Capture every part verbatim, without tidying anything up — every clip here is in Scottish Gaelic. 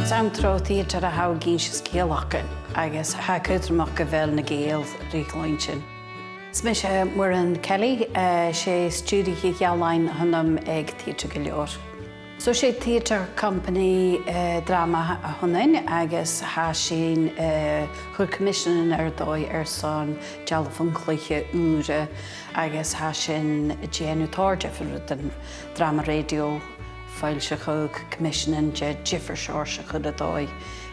'S ann tro theatar a tha thu ag innse sgeulachdan agus tha e cudromach gu bheil na Gàidheil ri chluinntinn. Is mise Muireann Kelly, eh, 's e stiùiriche ealain a th' annam aig Theatre Gu Leòr. So 's e theatre company, eh, dràma a th' annainn agus tha sinn, eh, a' cur coimiseanan air dòigh airson dealbhan-cluiche ùra agus tha sinn a' dèanamh tòrr diofar rudan, dràma rèidio, foillseachadh, coimiseanan de dhiofar seòrsa a chur air dòigh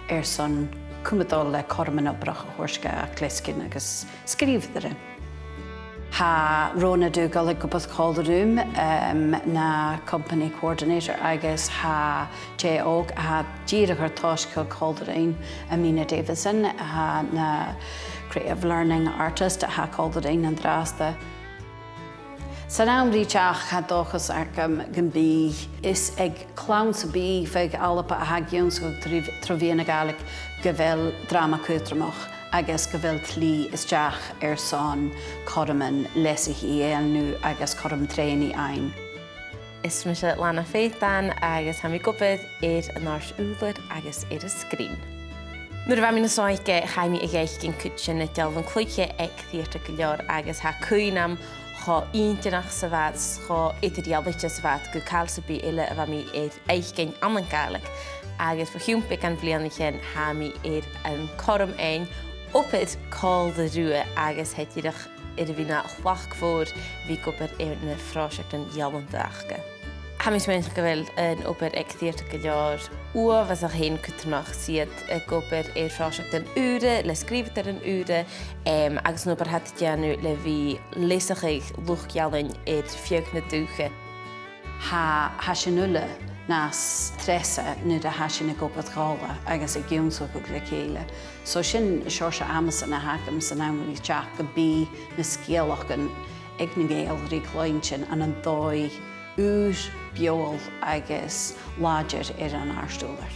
airson cumail le cothroman obrach a thoirt do chleasaichean agus sgrìobhadairean. Tha Rona Dougall ag obair còmhla rium, em, na company coordinator agus tha Jay Óg, a tha dìreach air tòiseachadh còmhla rinn, Amina Davison, a tha na creative learning artist, a tha còmhla rinn an-dràsta. San àm ri teachd, tha dòchas agam gum bi fios aig clann sam bith feadh Alba a tha ag ionnsachadh tro, tro mheadhan na Gàidhlig gu bheil dràma cudromach agus gu bheil slighe a-steach airson cothroman leasachaidh a dhèanamh agus cothrom trèanaidh fhaighinn. Is mise Lana Faitán agus tha mi ag obair air an àrd-ùrlar agus air an sgrìn. Nuair a bha mi na b' òige, chaidh mi a dh'fhaicinn cuid de na dealbhan-cluiche aig Theatre Gu Leòr agus tha cuimhn' agam cho inntinneach 's a bha iad, cho eadar-dhealaichte 's a bha iad gu càil sam bith eile a bha mi air fhaicinn ann an Gàidhlig. Agus bho chionn beagan bhliadhnaichean tha mi air an cothrom fhaighinn obair còmhla riutha agus tha e dìreach air a bhith na thlachd mhòr a bhith ag obair air na pròiseactan ealanta aca. Tha mi a' smaoineachadh gu bheil an obair aig Theatre Gu Leòr uabhasach fhèin cudromach, 's iad ag obair air pròiseactan ùra le sgrìobhadairean ùra, em, agus an obair a tha iad a' dèanamh le bhith leasachadh luchd-ealain air feadh na dùthcha. Tha, tha sinn uile nas treasa nuair a tha sinn ag obair còmhla agus ag ionnsachadh le chèile. So sin an seòrsa amasan a th' agam san àm ri teachd, gum bi na sgeulachdan aig na Gàidheil ri chluinntinn ann an dòigh ùr, beòthail agus làidir air an àrd-ùrlar.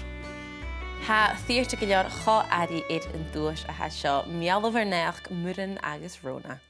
Tha Theatre Gu Leòr cho airidh air an duais a tha seo, meal-a-naidheachd Muireann agus Rona.